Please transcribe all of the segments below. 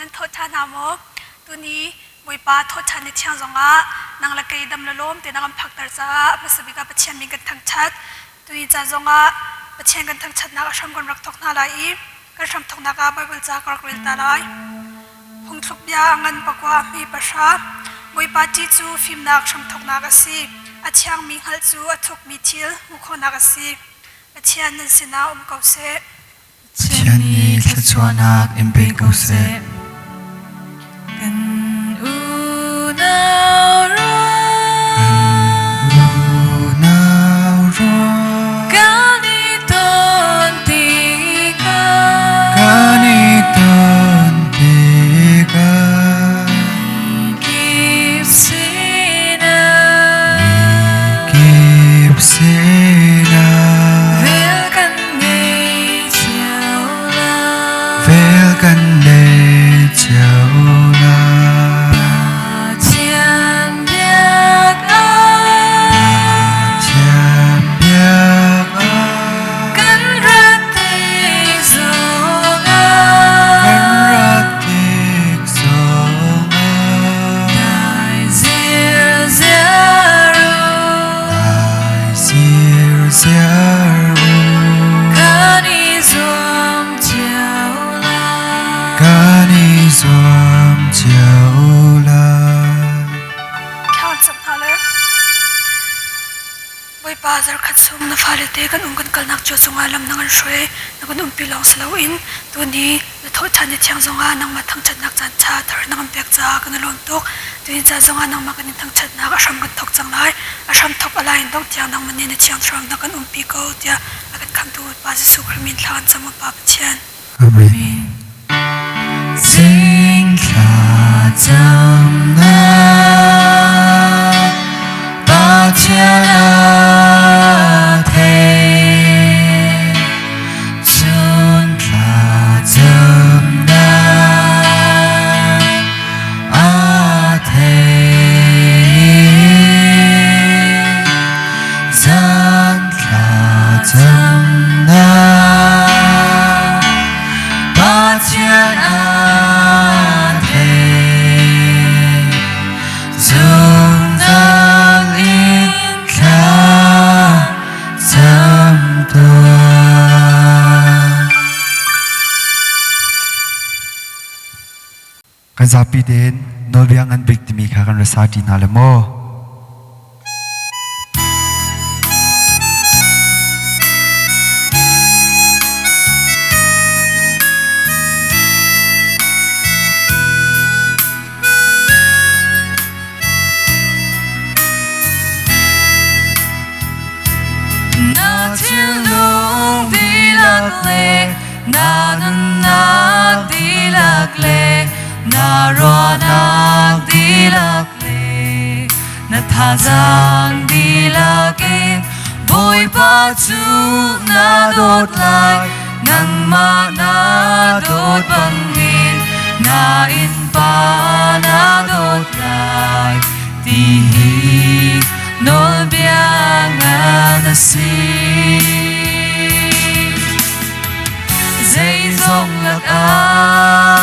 Nan thawh ṭhan hna maw? Tuni Bawipa thawhṭhan ni thiang zongah nang le kei dam le lawm te na kan phakter caah hmasa bik ah Pathian min kan thangṭhat. Tuni ca zongah Pathian kan thangṭhatnak a hram kan rak thawk hna lai i kan hram thawknak ah Baibal ca ka rak rel ta lai. Phungthluk bia a ngan pakua a hme pahra. Bawipa ṭih cu fimnak hramthawknak a si. A thiangmi hngalh cu a thukmi thil hmuh khawhnak a si. Pathian nan sinah um ko seh. Pathian nih thluachuahnak in pe ko seh. Kan unau Unau rual kan i ton tikah kan i ton tikah kip sinah kip sinah vel kan ngei cio lai. Vel kan nei cio lai. Pathian biak ah Pathian biak ah kan rat tik zongah kan rat tik zongah dai zirziar u. Dai zirziar u. Kan i zuam cio lai. Kan i zuam cio lai. Thla cam hna le Bawipa zarkhat chung na fale te kan um kan kalnak cio cungah lam na kan hruai na kan umpi lawng si loin tuni na thawhṭhan ni thiang zongah nangmah thangṭhatnak caan ṭha thar na kan pek caah kan i lawm tuk. Tuni ca zongah nangmah kan in thangṭhatnak a hram kan thawk cang lai. A hram thawk a lai in dongh tiang nangmah nih na thiang thlarau na kan umpi ko tiah a kan khamtu Pa Jesuh Khrih min thla kan cam Pa Pathian. Amen. Zing thla camnak Pathian a thei. Chun thla camnak a thei. Zan thla camnak Pathian a thei. Zungzal in thla cam tuah. Kan zapi tein nawlbia ngan bik timi kha kan ra sa ṭi hna le maw? Na thinlung dihlak le na nunnak dihlak le na ruahnak dihlak le na thazaang dihlak in Bawipa cu na dawt lai nangmah na dawt bangin na innpa na dawt lai ti hi nawlbia ngan a si. Zeizong lakah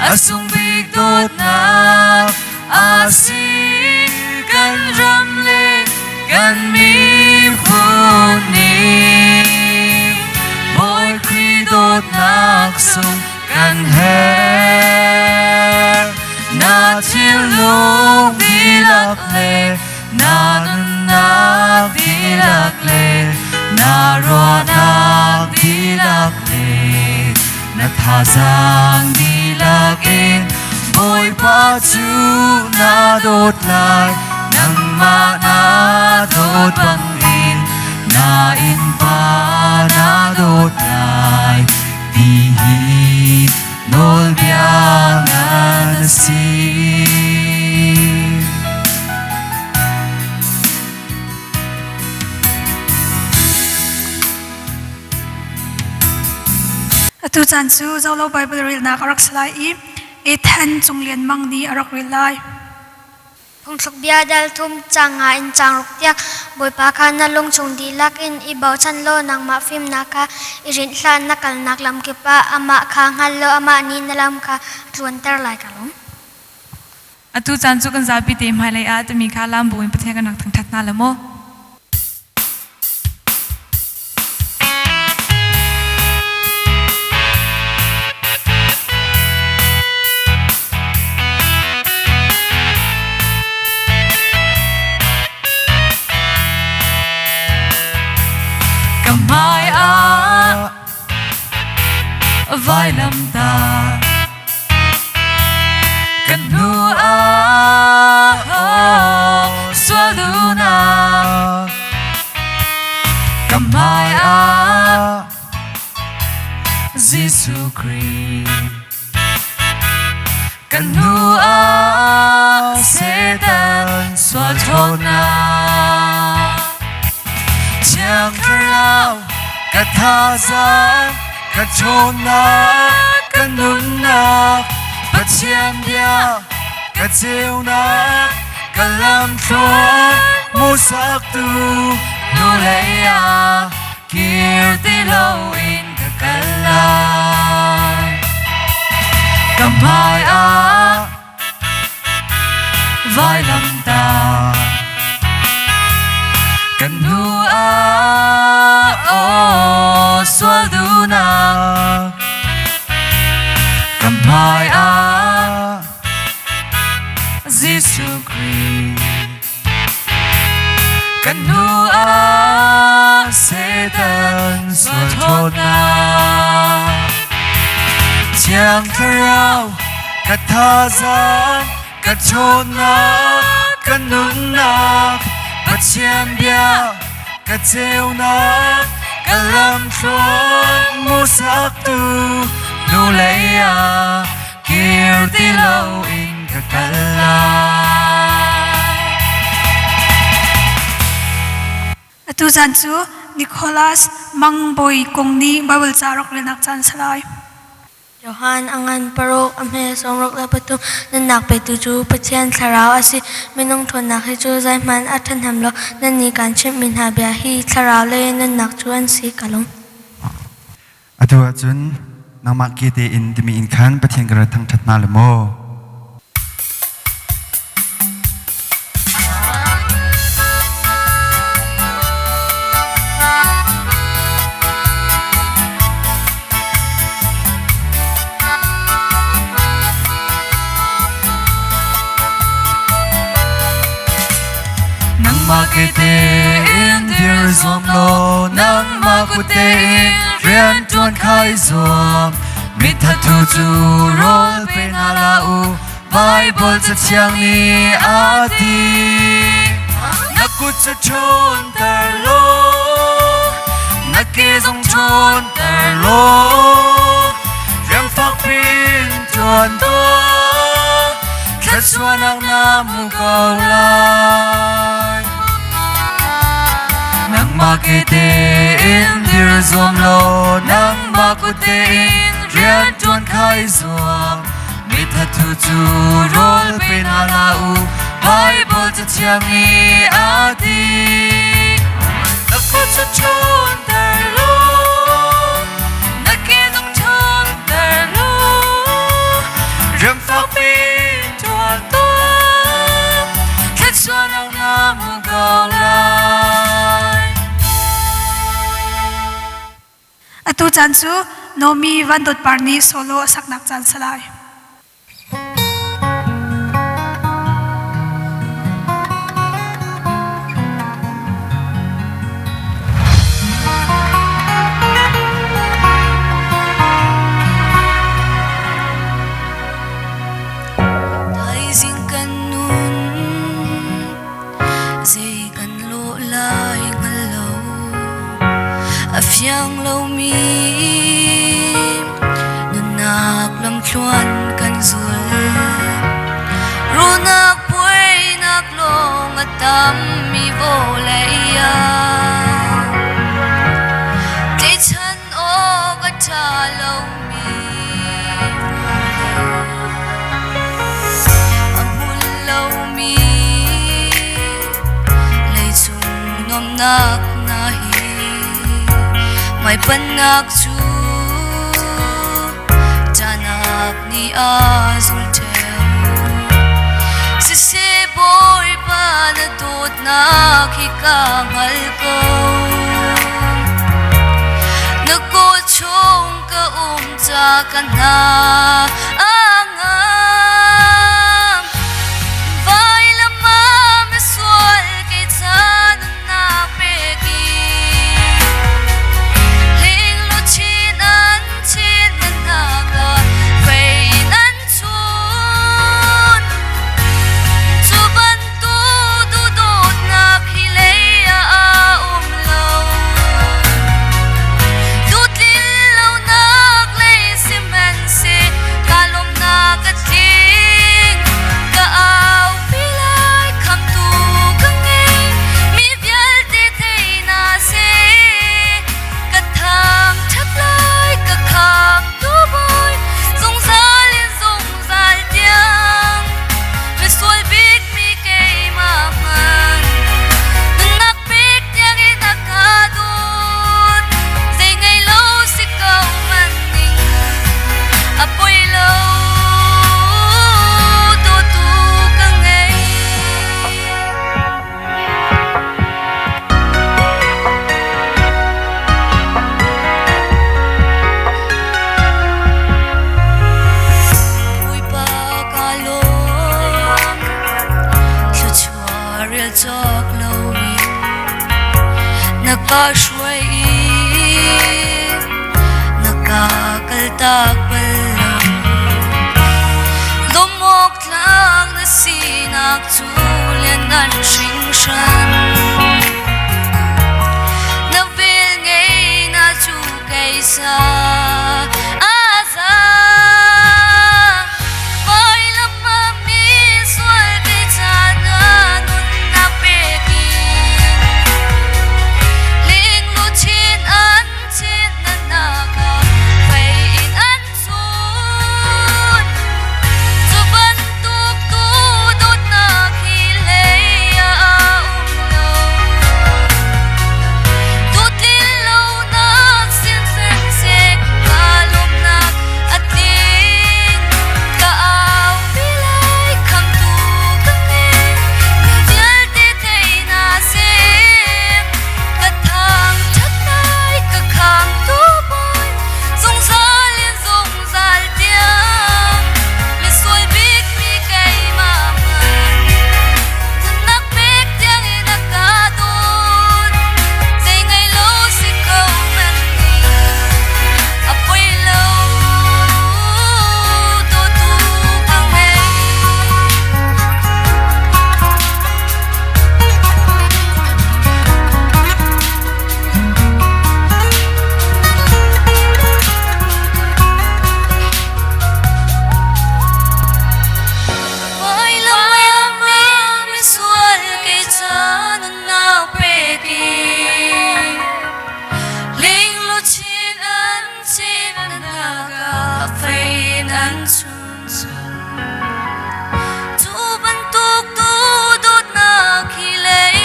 a sung bik dawtnak a si kan ram le kan miphun nih Bawi Khrih dawtnak sung kan herh na thinlung dihlak le na nunnak dihlak le na ruahnak dihlak le na thazaang dihlak in Bawipa cu na dawt lai nangmah na dawt bangin na innpa na dawt lai ti hi nawlbia ngan a si. Atu caan cu Zolo Bible relnak a rak si lai i Ethan Cung Lian Mang nih a rak rel lai. Phungthluk bia dal thum caang nga in caang ruk tiang Bawipa kha na lungchung dihlak in i bochan law nangmah fimnak kha i rinh hlah. Na kalnak lam kip ah amah kha hngal law amah nih na lam kha a tluanter lai. Ka lawm. Atu caan cu kan zapi te hmailei ah timi kha lam bu in Pathian kan rak thangṭhat hna la maw? Ka hmai ah vailamtah kan hnu ah sual duhnak ka hmai ah Jesuh Khrih kan hnu ah Satan sual ṭhawnnak Thiang Thlarau ka thazaang ka ṭhawnnak ka nunnak Pathian bia ka ceunak ka lamthluan hmuhsaktu hnulei ah kir ti loin ka kal lai ka hmai ah vailamtah kan hnu ah aw sual duhnak ka hmai ah Jesuh Khrih kan hnu ah Satan sual ṭhawnnak Thiang Thlarau ka thazaang ka ṭhawnnak ka nunnak Pathian bia ka ceunak ka lamthluan hmuhsaktu hnulei ah kir ti loin ka kal lai. Atu zan cu Nicholas Mang Bawi Kung nih Baibal ca rak relnak caan a si lai. Johan a ngan paruk, a hme 63 nunnak petu cu Pathian Thlarau a si. Minung ṭhawnnak hi cu zeihmanh a ṭhahnem lo. Nannih kaan chimhmi hna bia hi thlarau le nunnak cu an si. Ka lung. Atu ahcun nangmah ke tein timi in khan Pathian kan rak thangṭhat hna le maw? Nangmah ke tein dir zuam law nangmah kut tein rian ṭuan kha i zuam mithathu cu rawl pe hna hlah u Baibal cathiang nih a ti na kut cu ṭhawnter law na ke zong ṭhawnter law riangfak piin ṭuan tuah thluachuahnak na hmu ko lai nangmah ke tein dir zuam law nangmah kut tein rian ṭuan kha i zuam mithathu cu rawl pe hna hlah u Baibal cathiang nih a ti na kut cu ṭhawnter law na ke zong ṭhawnter law riamfak piin ṭuan tuah thluachuahnak na hmu ko lai. Atu caan cu Nomi Van Dawt Par nih solo a saknak caan si lai. Thaizing kan nun zei kan lawh lai hngal lo a fiang lomi nunnak lamthluan kan zul runak puainak lawng a tammi vawlei ah tlaihchan awk a ṭha lomi vawlei a hmun lomi. dawtnak na hi Hmaipannak cu Canak nih a zul ṭheo Siseh Bawipa na dawtnak hi ka hngal ko Na kaw chung ka um ca ka hna a ngam Vailam ah misual kei ca nunnak pek i Lingluchin an chin na hna ka fei in an chun Cu bantuk duhdawtnak hi lei ah a um lo Duhtlin lonak lei sihmanhseh ka lawmnak a tling Ka aupi lai khamtu ka ngei mi vialte thei hna seh Ka thangṭhat lai ka khamtu Bawi zungzal in zungzal tiang Misual bik mi keimah hmanh nunnak pek tiangin a ka dawt zei ngei lo si ko man ning a poi lo dawtu ka ngei. Bawipa ka lawm thluachuah rel cawk loin na ka hruai i na ka kaltak bal lo. Lawmawk tlak na sinak cu lianngan hringhran. Na vel ngei na cu kei sa a za. Vailam ah mi sual kei ca na nunnak pek in Lingluchin an chin na nak ah fei in an chun. Cu bantuk tu dawtnak hi hlei ah a um lo. Duhtlin lonak sihmanhseh kaa lawmhnak a tling. Ka aupi lai khamtu ka ngei, mi vialte thei hna seh. Ka thangṭhat lai ka khamtu Bawi, zungzal in zungzal tiang. Misual bik mi keimah hmanh nunnak pek tiangin a ka dawt. Zei ngei lo si ko hmanh ning a poi lo dawtu ka ngei. Vailam ah misual kei ca nunnak pek i Lingluchin an chin nak ah fei in an chun. Cu bantuk tu dawtnak hi lei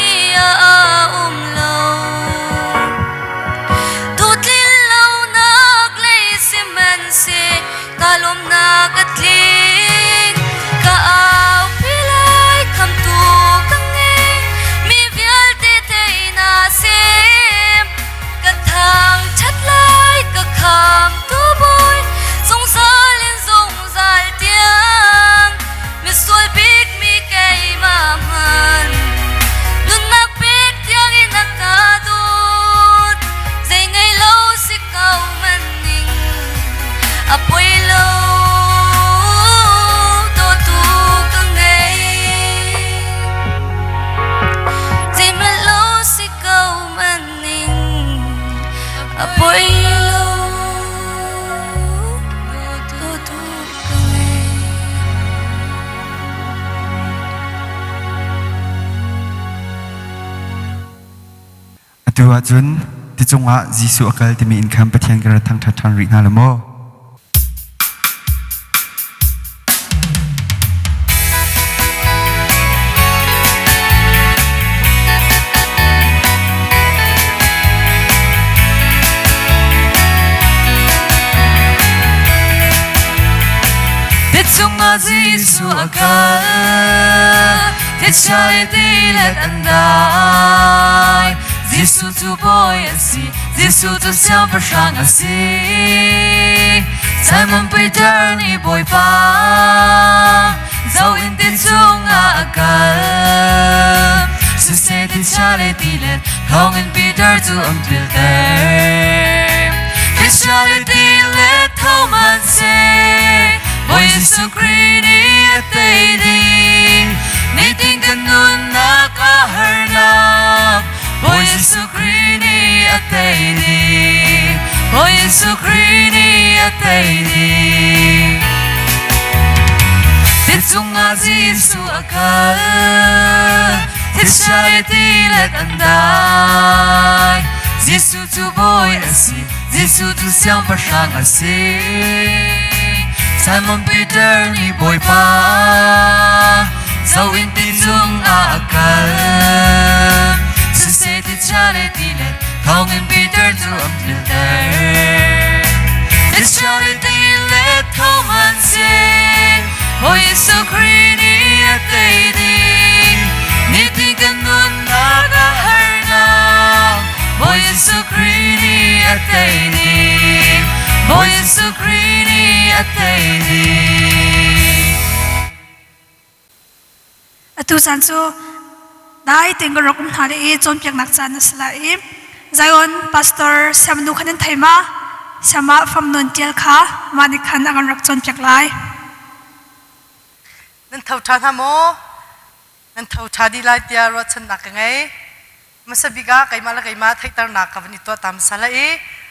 ah a um lo. Duhtlin lonak lei sihmanhseh ka lawmhnak a tling. Ka aupi lai khamtu ka ngei, mi vialte thei hna seh. Ka thangṭhat lai ka khamtu Bawi, zungzal in zungzal tiang. Misual bik mi keimah hmanh nunnak pek tiangin a ka dawt. Zei ngei lo si ko man ning a poi lo dawtu ka ngei. Zeihmanh lo si ko man ning a poi lo dawtu ka ngei. Atu ahcun ti cungah Jesuh a kal timi in khan Pathian kan rak thangṭhat ṭhan rih hna lo maw? Jesuh a kal. Thisa le tilet an dai. Jesuh cu bawi a si, Jesuh cu siangpahrang a si. Simon Peter nih Bawipa zo in ti chungah a kal. Siseh thisa le tilet thawngin Peter cu an pilter. Thisa le tilet tho hmanhseh, Bawi Jesuh Khrih nih a tei ding. Nitin kan nunnak a harnak, Bawi Jesuh Khrih nih a tei ding. Bawi Jesuh Khrih nih a tei ding. Ti cungah Jesuh a kal, thisa le tilet an dai. Jesuh cu Bawi a si, Jesuh cu Siangpahrang a si. Simon Peter nih Bawipa zo in ti cungah a kal. Siseh thisa le tilet thawngin Peter cu an pilter. Thisa le tilet thawng hmanhseh, Bawi Jesuh Khrih nih a tei ding. Nitin kan nunnak a harnak, Bawi Jesuh Khrih nih a tei ding. Bawi Jesuh Khrih nih a tei ding. Atu caan cu dai tein kan rak um hna le i cawnpiaknak caan a si lai i Zion Pastor Siamnu kha nan thei ma? Siamah fam nawn tial kha mah nih khan a kan rak cawnpiak lai. Nan tho ṭha hna maw? Nan tho ṭha dih lai tiah ruahchannak ka ngei. Hmasa bik ah keimah le keimah theihternak ka van i tuah ta hmasa lai i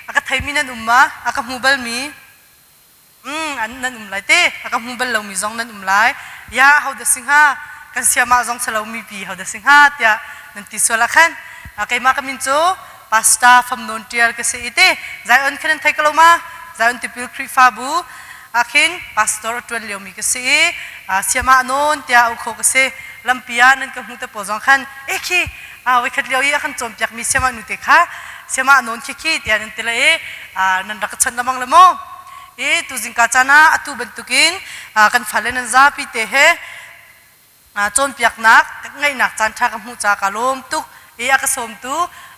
a ka theimi nan um ma? A ka hmu balmi? An nan um lai te. A ka hmu bal lomi zong nan um lai. Ya ho dah si hnga? Kan siamah zong si lomi pi ho dah si hnga tiah nan ti sual ah khan keimah ka min cu Pastor Fam Nawn Ṭial ka si i te Zion khan nan thei ko lo ma? Zion Tipil Khrihfabu ah khin pastor a ṭuan liomi ka si i siamah nawn tiah auh khawh ka si. Lampi ah nan ka hmu te pawl zong khan e khi voikhat lio i a kan cawnpiakmi siamah nu te kha siamah nawn khi khi tiah nan ti le i nan rak ka chawnh lengmang le maw? I tuzingka caan ah atu bantukin kan fale nan zapi te he cawnpiaknak ngeihnak caan ṭha ka hmuh caah ka lawm tuk i a ka sawmtu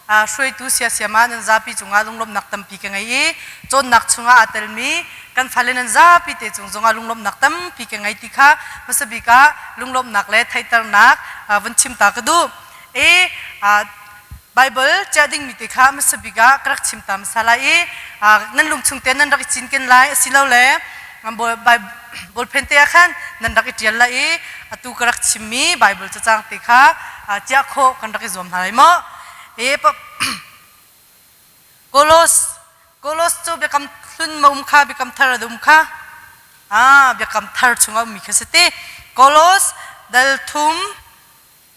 hruaitu siasiam ah nan zapi cungah lunglawmhnak tampi ka ngei i cawnnak chungah aa telmi kan fale nan zapi te cung zongah lunglawmhnak tampi ka ngei ti kha hmasa bik ah lunglawmhnak le theihternak vun chim ta ka duh i Bible ciah dingmi te kha hmasa bik ah ka rak chim ta hmasa lai i nan lungchung te nan rak i cinken lai asilole ballpen te ah khan nan rak i ṭial lai i atu ka rak chimmi Bible cacang te kha ciah khawh kan rak i zuam hna lai maw? Kolos Kolos cu biakam hlun ma um kha biakam thar a um kha biakam thar chungah ummi kha si ti Kolos dal thum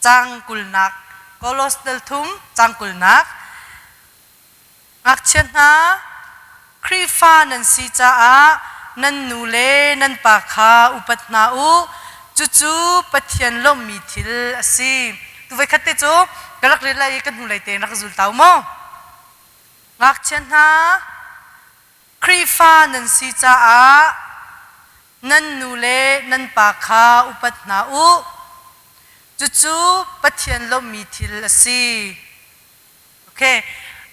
cang kulnak Kolos dal thum cang kulnak Ngakchia hna, Khrihfa nan si caah nan nu le nan pa kha upat hna u. Cucu Pathian lawmhmi thil a si. Tu voikhat te cu ka rak rel lai i ka hnulei tein rak zul ta u maw? Ngakchia hna, Khrihfa nan si caah nan nu le nan pa kha upat hna u. Cucu Pathian lawmhmi thil a si. Okay.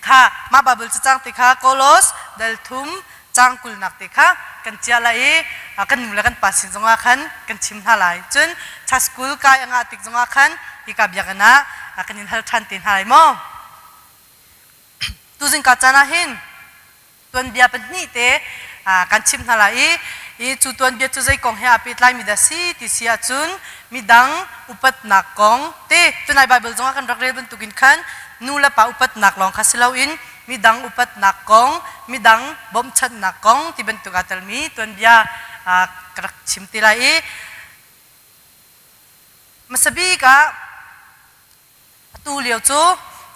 Kha mah Bible cacang te kha Kolos dal thum cang kulnak te kha kan chia lai i kan nu le kan pa sin zongah khan kan chim hna lai. Cun cha school kai a ngah tik zongah khan hika biakinn ah kan in hal ṭhan te hna lai maw? Tuzing ka caan ah hin tuanbia pahnih te kan chim hna lai i i cu tuanbia cu zei kong he aa pehtlaimi dah si ti si ahcun midang upatnak kong te tunai Bible zongah kan rak rel bantukin khan nu le pa upatnak lawng kha si loin midang upatnak kong midang bawmhchanhnak kong ti bantuk aa telmi tuanbia ka rak chim te lai i hmasa bik ah Atu lio cu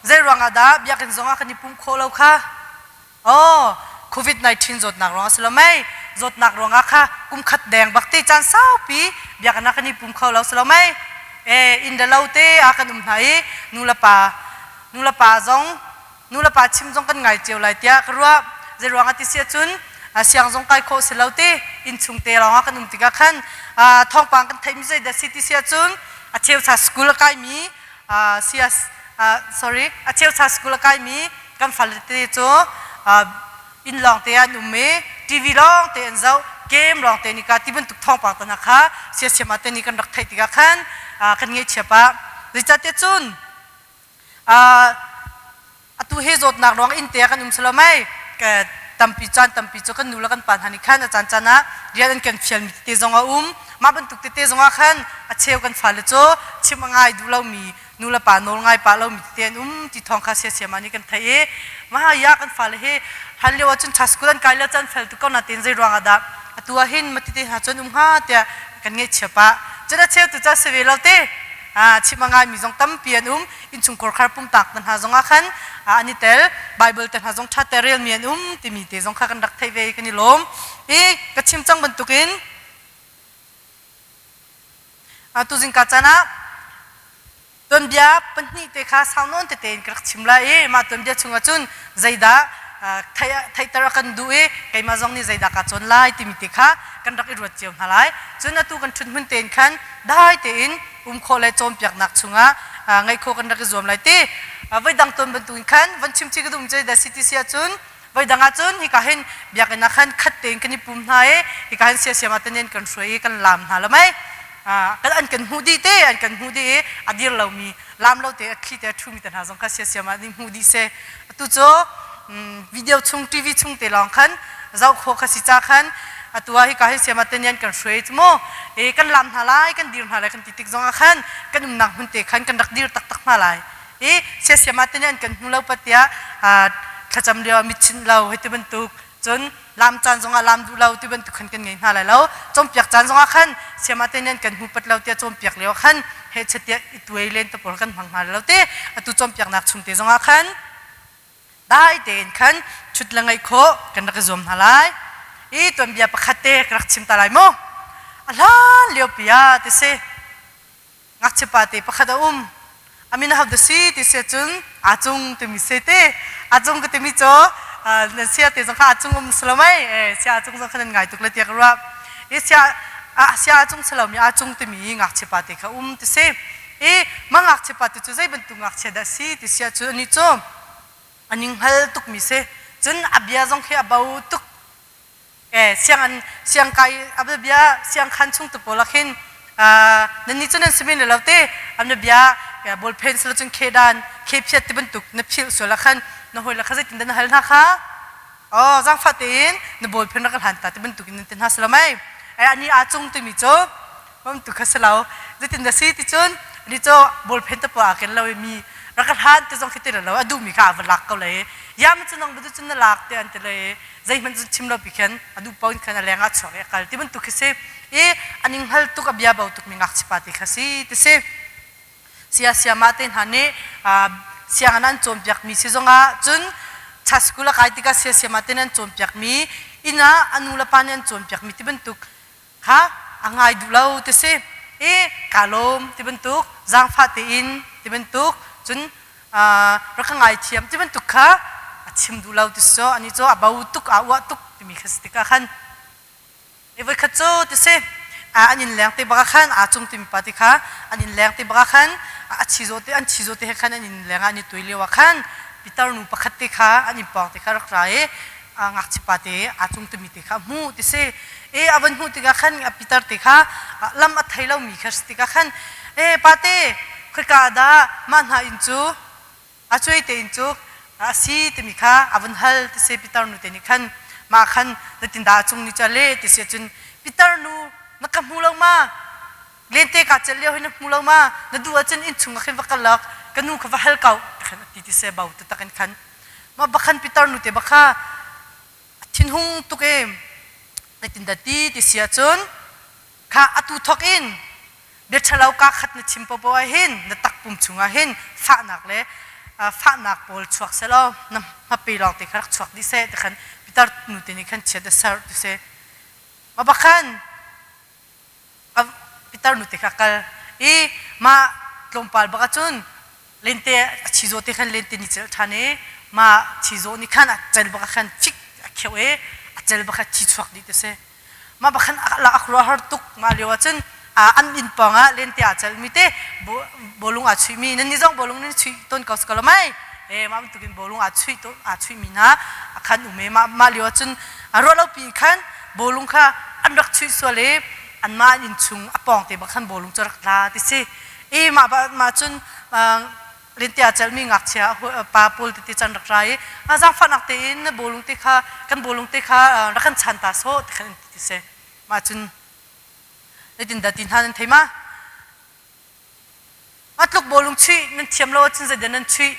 zei ruangah dah biakinn zongah kan i pumh khawh lo kha? Oh, COVID-19 zawtnak ruangah si lo mei? Zawtnak ruangah kha kum khat deng bak te caan saupi biakinn ah kan i pum kho lo si lo mei? E, inn le lo te ah kan um hna i nu le pa nu le pa zong nu le pa chim zong kan ngai cio lai tiah ka ruah. Zei ruangah ti si ahcun siang zong kai khawh si lo ti. Innchung te lawngah kan um tikah khan thawngpang kan theihmi zeidah si ti si ahcun a cheucha school a kaimi CS sorry a cheucha school a kaimi kan fale te cu inn lawng te an um i TV lawng te an zoh game lawng te nih ka ti bantuk thawngpang te hna kha siasiam ah te nih kan rak theih tikah khan kan ngaihchia pah. Zeicahtiah cun atu hi zawtnak ruang inn te ah kan um silo mei tampi caan tampi cu kan nu le kan pa hna nih khan a caan caan ah rian an kan fialmi tete zong a um. Mah bantuk tete zong ah khan a cheu kan fale cu chim a ngai duh lomi nu le pa nawl ngai pah lomi tete an um ti thawng kha siasiam ah nih kan theih i mah ya kan fale hi hlan lio ah cun tha school an kai lio caan fel tuk ko na tein zei ruang ah dah atu ah hin ma tete hna cun um hnga tiah kan ngaihchia pah. Cun a cheu tu cu a si ve lo te chim a ngaimi zong tampi an um. Innchungkhar khar pumpak te hna zong ah khan an i tel. Bible te hna zong ṭha te relmi an um timi te zong kha kan rak theih ve i kan i lawm. I ka chim cang bantukin tuzing ka caan ah tuanbia pahnih te kha sau nawn tete in ka rak chim lai i mah tuanbia chungah cun zeidah theihter a kan duh i keimah zong nih zeidah kaa cawn lai timi te kha kan rak i ruat cio hna lai. Cun atu kan ṭhut hmun tein khan dai tein um khawh le cawnpiaknak chungah ngaih khawh kan rak i zuam lai ti. Voidang tawn bantukin khan von chim chih ka duhmi cu da CTC ahcun voidang ahcun hika hin biakinn ah khan khat tein kan i pum hna i hika hin siasiam ah tanen kan hruai i kan laam hna lo mei. Kan an kan hmuh dih te an kan hmuh dih i a dir lomi laam lo te a thli te a ṭhumi te hna zong kha siasiam ah nih hmuh dih seh. Atu cu video chung TV chung te lawng khan zoh khawh kha si ca khan atu ah hika hi siam ah tenian kan hruai cu mu e kan lam hna lai kan dir hna lai kan ti tik zong ah khan kan umnak hmun te khan kan rak dir taktak hna lai i siasiam ah tenian kan hmu lo patia thlacam lio mitchinh lo hei ti bantuk cun lam caan zongah lam duh lo ti bantuk khan kan ngei hna lai lo. Cawnpiak caan zongah khan siama te nih an kan hmu pat lo tiah cawnpiak lio khan he chatiah i tuai len te pawl kan hmang hna lo te. Atu cawnpiaknak chung te zongah khan dai tein khan chut le ngaih khawh kan rak i zuam hna lai. I tuanbia pakhat te ka rak chim ta lai mu. A hlan lio pi ah ti si Ngakchia pate pakhat a um. A min aho dah si ti si ahcun aa cung timi si te. Aa cung ka timi cu nan sia te zong kha aa cung um si lo mei? Eh, sia aa cung zong kha nan ngai tuk le tiah ka ruah. I sia sia aa cung si lomi aa cung timi ngakchia pate kha um ti si. I mah ngakchia pate cu zei bantuk ngakchia dah si ti si ahcun anih cu a ning hngal tukmi si. Cun a bia zong khi a bo tuk. Sianginn siangkai a bia siangkhan chung te pawl ah khin nan nih cu nan si men lo te an bia ballpen silo cun khedan khephiat ti bantuk na philh sual ah khan na hawi le kha zeitin dah na hal hna kha oh zaangfah tein na ballpen rak ka hlan ta ti bantuk in nan ti hna si lo mei ani aa cung timi cu mam tu kha si lo zeitin dah si ti cun ani cu ballpen te pawl aa ken lo i mi rak ka hlan ti zong khi ti lo a duhmi kha a va lak ko le ya ma cu nang bu cun na lak te an ti le zeihmanh cu chim lo pi khan a duh paoh in khan a leng ah chuak i a kal ti bantuk khi si i an in hngal tuk a bia bo tuk mi ngakchia pa ti kha si ti si. Sia siama te hna nih sianginn an cawnpiak mi si zongah cun cha school a kai tikah sia siama te an cawnpiak mi inn ah a nu le pa nih an cawnpiak mi ti bantuk kha a ngai duh lo ti si. I ka lawm ti bantuk zaangfah tein ti bantuk cun rak ka ngaithiam ti bantuk kha a chim duh lo ti si. Ani cu a bo tuk aa uah tuk timi kha si tikah khan e voikhat cu ti si an inn leng te baka khan aa cung timi pa ti kha an inn leng te baka khan a chizaw te an chizaw te he khan an inn leng ah an i tuai lio ah khan pitar nu pakhat te kha an inn pawng te kha rak ra i ngakchia pa te aa cung timi te kha a hmuh ti si. E a van hmuh tikah khan a pitar te kha lam a thei lomi kha si tikah khan e pate khoika dah mah hna inn cu a cuai te inn cu a si timi kha a van hal ti si. Pitar nu te nih khan mah khan zeitindah a cung ni cu a leh ti si ahcun pitar nu na ka hmu lo ma? Lente ka celh lio hi na hmu lo ma? Na duh ahcun inn chung ah khin va kal lak ka nu kha va hal ko khan a ti ti se bo taktak in khan mah bakhan pitar nu te bakha thinhung tuk e zeitindah ti ti si ahcun kha atu thok in bia ṭhalo ka khat na chim popo ah hin na takpum chungah hin fahnak le fahnak pawl chuak selaw na hmape lawng te kha rak chuak dih seh ti khan pitar nu te nih khan chiat a ser ti si. Mah bakhan pitar nu te kha kal i mah tlawmpal bak ahcun lente a chizaw te khan lente ni celh ṭhan i mah chizaw nih khan a cel bak ah khan fik a kheuh i a cel bak ah thi chuak dih ti si. Mah bakhan la a khuaruah har tuk mah lio ah cun an inn pawng ah lente aa celmi te bawlung aa chuihmi nan nih zong bawlung nan chuih tawn ko si ko lo mei e mah bantuk in bawlung aa chuih aa chuihmi hna a khan um e mah mah lio ah cun ruah lo pi khan bawlung kha an rak chuih sual i anmah inn chung a pawng te bak khan bawlung cu rak tla ti si i mah mah cun lente aa celmi ngakchia pa pawl tete can rak ra i zaangfahnak tein na bawlung te kha kan bawlung te kha rak kan chan ta sawh ti khan an ti si mah cun zeitindah ti hna nan thei ma a tluk bawlung chuih nan thiam lo ahcun zeidah nan chuih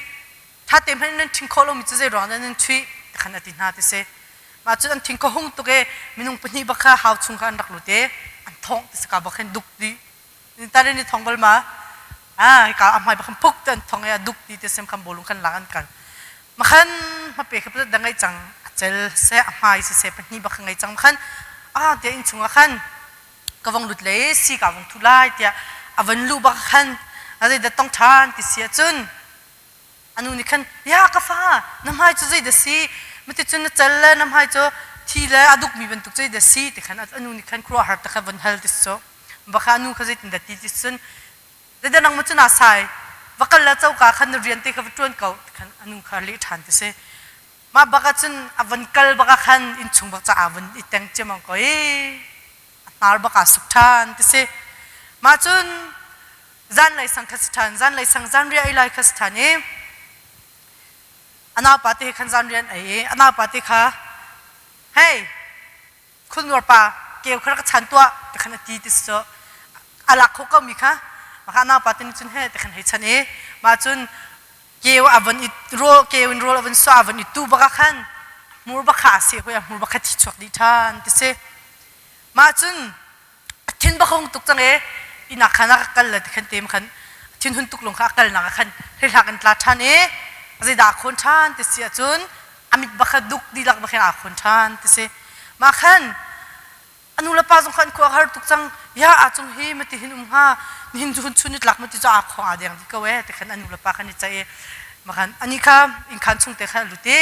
ṭha te hmanh nan ṭhing khawh lomi cu zei ruang dah nan chuih ti khan a ti hna ti si mah cun an thing kha hung tuk i minung pahnih bak kha hau chung kha an rak lut i an thongh ti si ka bak hin duk dih tare ni thong bal ma ah hika a hmai bakhan phuk te an thong i a duk ti te sem khan bolung khan lang an kal makhan hmape kha da ngai cang a cel se a hmai se se pahnih bak ngai cang khan ah te in chungah khan ka vong lut le si ka vong thu lai tiah a van lu bak khan a zei da tong than ti si ahcun anu nih khan ya ka fa na hmai cu zei da si mati cun na cel le na hmai cu thi le a dukmi bantuk zei da si ti khan anu nih khan khuaruahhar te kha van hal ti so baka anu kha zeitin dah ti ti cun zeidah nang ma cu na sai va kal la coka khan na rian te kha va ṭuan ko ti khan anu kha leh ṭhan ti si mah baka cun a van kal baka khan innchung bak caah van i teng ciamang ko i a hnar baka suk ṭhan ti si mah cun zanlei sang kha si ṭhan zanlei sang zanriah ei lai kha si ṭhan i a naupa te khan zanriah an ei i a naupa te kha hei khulnuar pa keu kha rak chan tuah ti khan a ti ti si cu a lak kho ko mi kha maka naupa te nih cun he ti khan hei chan i mah cun keu a von i rawl keu in rawl a von suah a von i tu bak ah khan hmur bak kha a seh hoi a hmur bak kha thi chuak dih ṭhan ti si mah cun a thin bak hung tuk cang e inn ah khan a kal le ti khan te khan thin hun tuk lung kha a kalnak ah khan hleihlak in tla ṭhan i zeidah a khawn ṭhan ti si ahcun a mit bak kha duk dihlak bak hin aa khawn ṭhan ti si mah khan a nu le pa zong kha an khua a har tuk cang ya a cung hi mati hin um hnga nihin cu hun chun ni tlak mati cu aa khong aa deng dih ko e ti khan a nu le pa khan i ceih i makhan ani kha innkhan chung te khan a lut i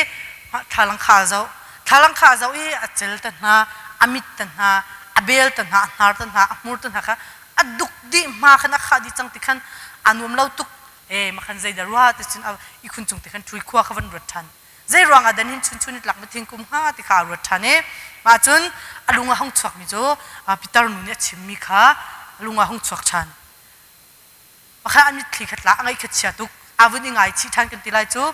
thlalang kha a zoh thlalang kha a zoh i a cel te hna a mit te hna a bel te hna a hnar te hna a hmur te hna kha a duk dih hma khan a khah dih cang ti khan a nuam lo tuk e makhan zei da rua ti cun i khun cung te khan ṭhui khua kha van ruat ṭhan zei ruang ah dan hin chun chun i tlak ma thingkum hnga ti kha a ruat ṭhan i mah cun a lung a hung chuak mi cu Peter nu nih a chim mi kha a lung a hung chuak ṭhan pakhat a mitthli kha tla a ngaih kha chia tuk a vun i ngaichih ṭhan kan ti lai cu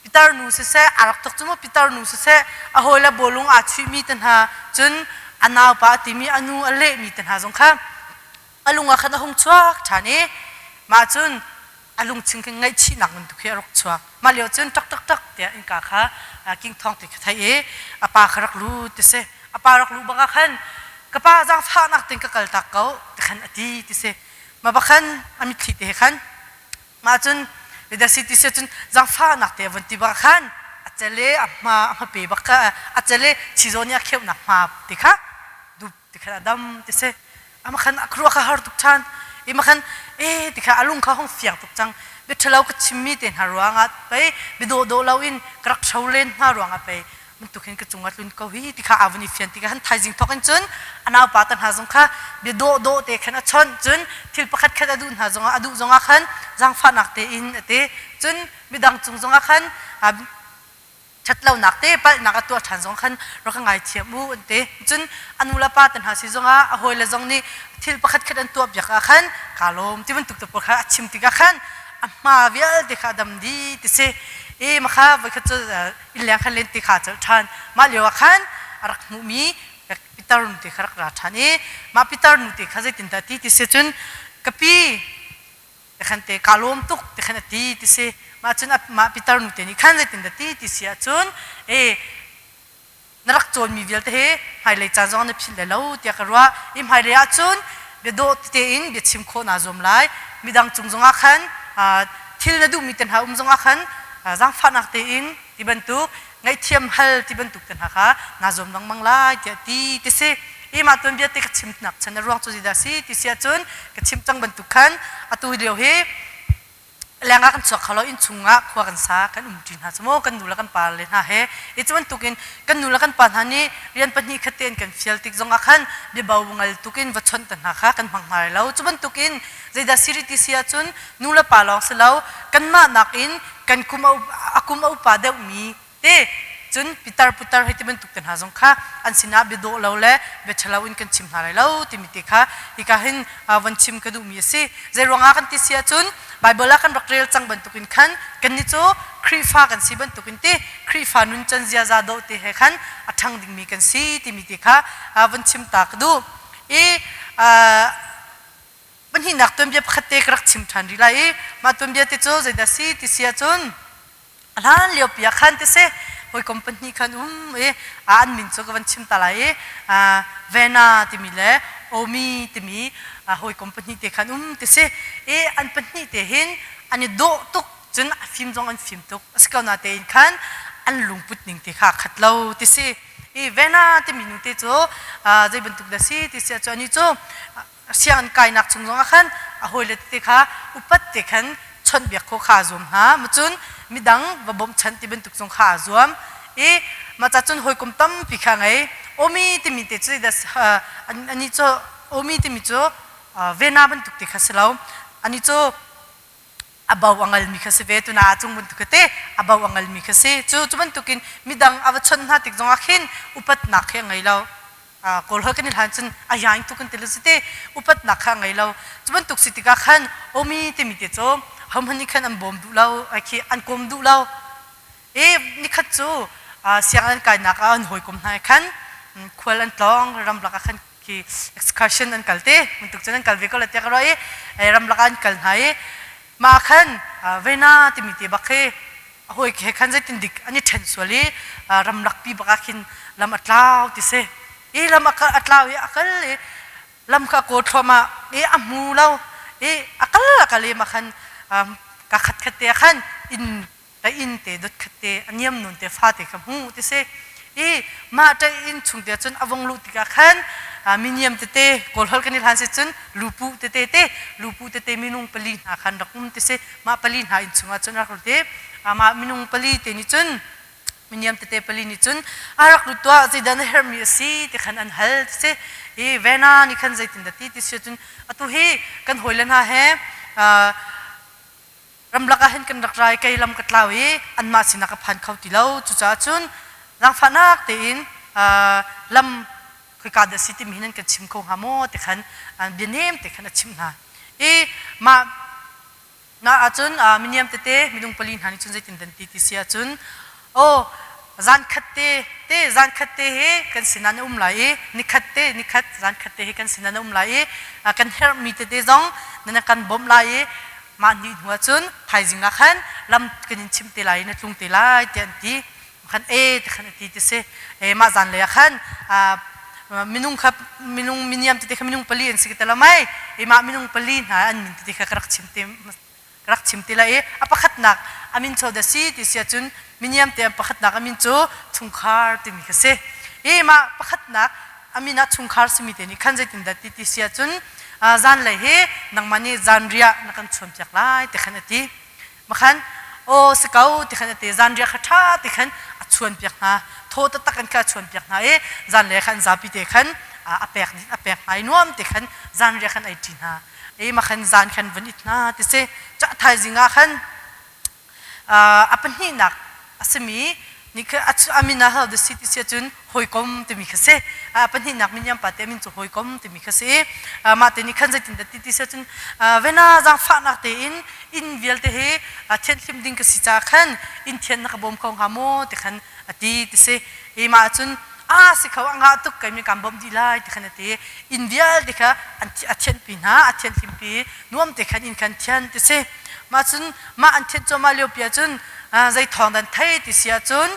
Peter nu siseh a rak tuk cu mu Peter nu siseh a hawile bawlung aa chuihmi te hna cun a naupa a timi a nu a lehmi te hna zong kha a lung ah khan a hung chuak ṭhan i mah cun a lungching khin ngaihchihnak bantuk hi a rak chuak mah lio cun ṭak ṭak ṭak tiah innka kha king thawng ti kha theih i a pa kha rak lut ti si a pa rak luh bak ah khan ka pa zaangfahnak tin ka kal tak ko ti khan a ti ti si mah bak khan a mitthli te he khan mah cun da si ti si cun zaangfahnak te von ti bak khan a cele a hma a hmape bak kha a cele chizaw nih a kheuhnak hma ti kha dup ti khan a dam ti si ama khan a khuruah kha har tuk ṭhan i ma khan e ti kha a lung kha hong fiang tuk cang bia ṭhalo ka chimmi te hna ruangah pei bia dawhdawh loin ka rak hro len hna ruangah pei bantuk hin ka cungah tlun ko hi ti kha aa vun i fian ti kha han thaizing thawk in cun a naupa te hna zong kha bia dawhdawh te khan a chawnh cun thil pakhat khat a duh hna zongah a duh zongah khan zaangfahnak tein a ti cun midang cung zongah khan ṭhatlonak te palhnak a tuah ṭhan zong khan rak ka ngaithiam u an ti cun a nu le pa te hna si zongah a hawile zong nih thil pakhat khat an tuah piak ah khan kaa lawm ti bantuk te pawl kha a chim tikah khan a hma vialte kha a dam dih ti si i makha voikhat cu innleng khan len ti kha colh ṭhan mah lio ah khan a rak hmuhmi pitar nu te kha rak ra ṭhan i mah pitar nu te kha zeitindah ti ti si cun ka pi Tikhan te kaa lawm tuk tikhan a ti ti si. Mah cun mah pitar nu te nih khan zeitin dah ti ti si ahcun e na rak cawnmi vialte he hmailei caan zong na philh lai lo tiah ka ruah. I hmailei ahcun bia dawh tein bia chim khawh naa zuam lai. Midang cung zongah khan thil na duhmi te hna um zongah khan zaangfahnak tein ti bantuk ngaihthiam hal ti bantuk te hna kha naa zuam lengmang lai tiah ti ti si. I mah tuanbia te ka chimnak chan a ruang cu zeidah si ti si ahcun ka chim cang bantuk khan atu lio hi. Leng ah kan chuak kho lo, innchung ah khua kan sa, kan umṭi hna cu maw kan nu le kan pa le hna he. I cu bantukin kan nu le kan pa hna nih rian pahnih khat tein kan fial tik zong ah khan biabo ngal tukin va chawnh te hna kha kan hmang hna lai lo. Cu bantukin zeidah siri ti si ahcun nu le pa lawng si lo, kanmah nakin kan kum a kum a upa deuhmi te cun pitar putar hei ti bantuk te hna zong kha an sinah bia dawh lo le bia ṭhalo in kan chim hna lai lo timi te kha hika hin von chim ka duhmi a si. Zei ruangah kan ti si ahcun Baibal ah kan rak rel cang bantukin khan kannih cu Khrihfa kan si bantukin ti Khrihfa nuncan ziaza dawh te he khan a ṭhang dingmi kan si timi te kha von chim ta ka duh. I pahnihnak tuanbia pakhat te ka rak chim ṭhan rih lai i mah tuanbia te cu zeidah si ti si ahcun A hlan lio pi ah khan ti si hawikom pahnih khan um i an min cu ka van chim ta lai i Vena timi le Omi timi hawikom pahnih te khan um ti si i an pahnih te hin an i dawh tuk cun a fim zong an fim tuk a si ko na tein khan an lungput ning te kha khat lo ti si i Vena timi nu te cu zei bantuk dah si ti si ahcun ani cu sianginn kainak chung zongah khan a hawile tete kha upat te khan chawnhbiak khawh kha aa zuam hna. Macun midang va bawmhchanh ti bantuk zong kha aa zuam. I mah ca cun hawikom tampi kha ngei. Omi timi te cu ani cu Omi timi cu Vena bantuk te kha si lo. Ani cu a bo a ngalmi kha si ve tuna a cung bantuk te a bo a ngalmi kha si. Cu cu bantukin midang a va chawnh hna tik zongah khin upatnak khi a ngei lo. Kawl holh kan i hlan cun a yaing tuk kan ti lo te upatnak kha a ngei lo. Cu bantuk si tikah khan omi timi te cu hohmanh nih khan an bawm duh lo, ai khi an kawm duh lo. I nikhat cu sianginn an kainak ah an hawikom hna khan khual an tlawng ramlak ah khan khi excursion an kal te bantuk cun an kal ve ko la tiah ka ruah i ramlak ah an kal hna i mah khan vena timi te bak khi a hawi he khan zeitin dik an i ṭhen sual i ramlak pi bak ah khin lam a tlau ti si i lam a tlau i a kal i lam kha a kawl thluahmah i a hmu lo i a kal a kal i mah khan ka khat khat te ah khan inn ta inn te dot khat te a niam nun te fa te kha hmu ti si i mah ṭai inn chung te cun a vong luh tikah khan miniam tete kawl holh kan i hlan si cun lupu tete te lupu tete minung pali hna khan rak um ti si mah pali hna inn chungah cun rak lut i mah minung pali te nih cun miniam tete pali nih cun a rak lut tuah zeidah na herhmi a si ti khan an hal ti si i Vena nih khan zeitindah ti ti si cun atu hi kan hawile hna he ramlak ah hin kan rak rai kei lam ka tlau i anmah sinah ka phan kho ti lo cucaah cun zaangfahnak tein lam khoika dah si timi hin an kan chim kho hnga maw ti khan bia nem te khan a chimh hna i mah na ahcun miniam tete minung pali hna nih cun zeitin dan ti ti si ahcun aw zan khat te te zan khat te he kan sinah na um lai i nikhat te nikhat zan khat te he kan sinah na um lai i kan herhmi tete zong na kan bawmh lai i mah ni hnu ahcun thaizing ah khan lam kan in chimh te lai i na tlung te lai tiah an ti khan e ti khan a ti ti si e mah zan lei ah khan minung kha minung miniam tete kha minung pali an si te lo mai e mah minung pali hna an min tete kha ka rak chim te ka rak chim te lai i a pakhatnak a min cho da si ti si ahcun miniam te pakhatnak a min cu chungkhar timi kha si i mah pakhatnak a min ah chungkhar simi te nih khan zeitin dah ti ti si ahcun zanlei hi nangmah nih zanriah na kan chuan piak lai ti khan a ti Makhan aw si ko ti khan a ti zanriah kha ṭha ti khan a chuan piak hna thaw taktak in kha a chuan piak hna i zanlei khan zapi te khan a pek a pek hna i nuam te khan zanriah khan ei ṭi hna i makhan zan khan vun it hna ti si cah thaizing ah khan a pahnihnak a simi nih kha a min ah hal si ti si ahcun hawikom timi kha si. Pahnihnak miniam pa te min cu hawikom timi kha si. Mah te nih khan zeitin dah ti ti si ahcun vena zaangfahnak tein inn vialte hi thianhhlimh ding ka si caah khan inn thian na ka bawm kho hnga maw ti khan a ti ti si. I mah ahcun a si kho a ngah tuk kei mi kaan bawmh dih lai ti khan a ti. Inn vialte kha a thianhpi hna a thianhhlimpi nuam te khan inn khan thian ti si. Mah cun mah an thianh cuahmah lio pi ahcun zei thawng dan thei ti si ahcun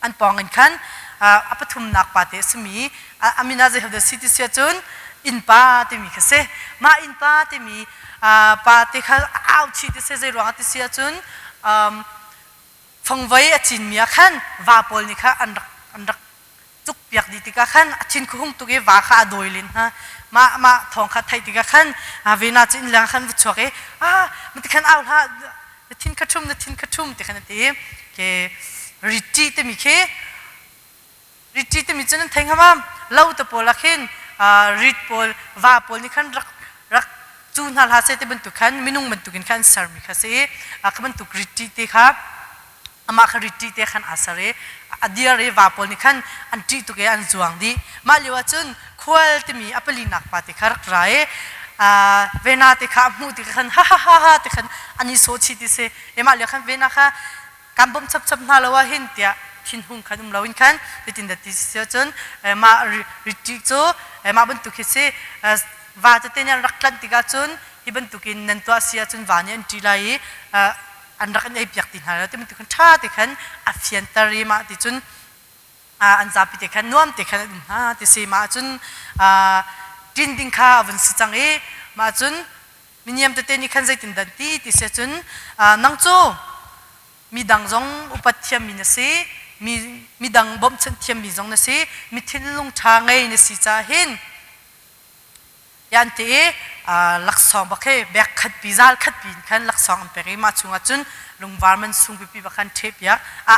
an pawng in khan a pathumnak pa te a simi a min ah zeiho si ti si ahcun innpa timi kha si mah innpa timi pa te kha au chih ti si zei ruangah ti si ahcun fangvoi a cinmi ah khan va pawl nih kha an rak an rak cukpiak dih tikah khan a thin khuhung tuk i va kha a dawi len hna. Mah mah thawng kha theih tikah khan Vena cu inn leng khan va chuak i ah mati khan au hlah na thin kha ṭhum na thin kha ṭhum ti khan a ti i ke riti timi khi riti timi cu nan thei hnga ma lo te pawl ah khin rit pawl va pawl nih khan rak rak cu hna hlah seh ti bantuk khan minung bantukin khan an sermi kha si i kha bantuk riti te kha amah kha riti te khan aa ser i a dir i va pawl nih khan an ṭih tuk i an zuang dih. Mah lio ah cun khual timi a palinak pa te kha rak ra i Vena te kha a hmuh tikah khan ha ha ha ha ti khan an i sawh chih ti si. E mah lio khan Vena kha kan bawmh chapchap hna lo ah hin tiah thinhung khan um loin khan zeitin dah ti si cun mah riti cu mah bantuk hi si va tete nih an rak tlanh tikah cun hi bantukin nan tuah si ahcun va nih an ṭih lai i an rak in eipiak ti hna lo ti bantuk khan ṭha te khan a fianter i mah ti cun an zapi te khan nuam te khan an um hna ti si. Mah cun ṭin ding kha a vun si cang i mah cun miniam tete nih khan zeitin dan ti ti si cun nang cu midang zong upat thiammi na si, mi midang bawmhchanh thiammi zong na si, mi thinlung ṭha ngei na si caah hin yan ti i laksawng bak hi bek khat pi zal khat pi in khan laksawng an pek i mah chungah cun lungvar man sung pipi bak khan ṭheh piak a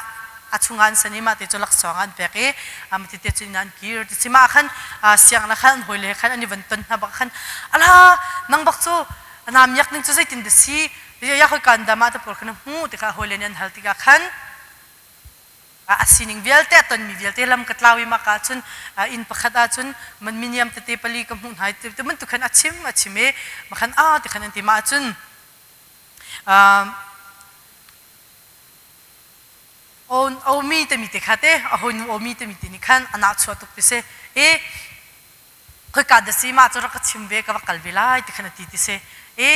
a chungah an san i mah te cu laksawng an pek i mah te cu in an kir ti si. Mah khan siang na khan an hawi le khan an i van ton hna bak khan ala nang bak cu naam yak ning cu zeitin da si ya hoi kan da mah te pawl khan hmu ti kha hawi le nih an hal tikah khan a sining vialte a tonmi vialte lam ka tlau i maka ahcun inn pakhat ahcun man miniam tete pali ka hmuh hna ti bantuk khan a chim a chim i makhan a ti khan an ti. Mah ahcun omi timi te kha te a hawinu omi timi te nih khan a nah chuah tuk ti si i khoika da si mah cu rak ka chim ve ka va kal ve lai ti khan a ti ti si i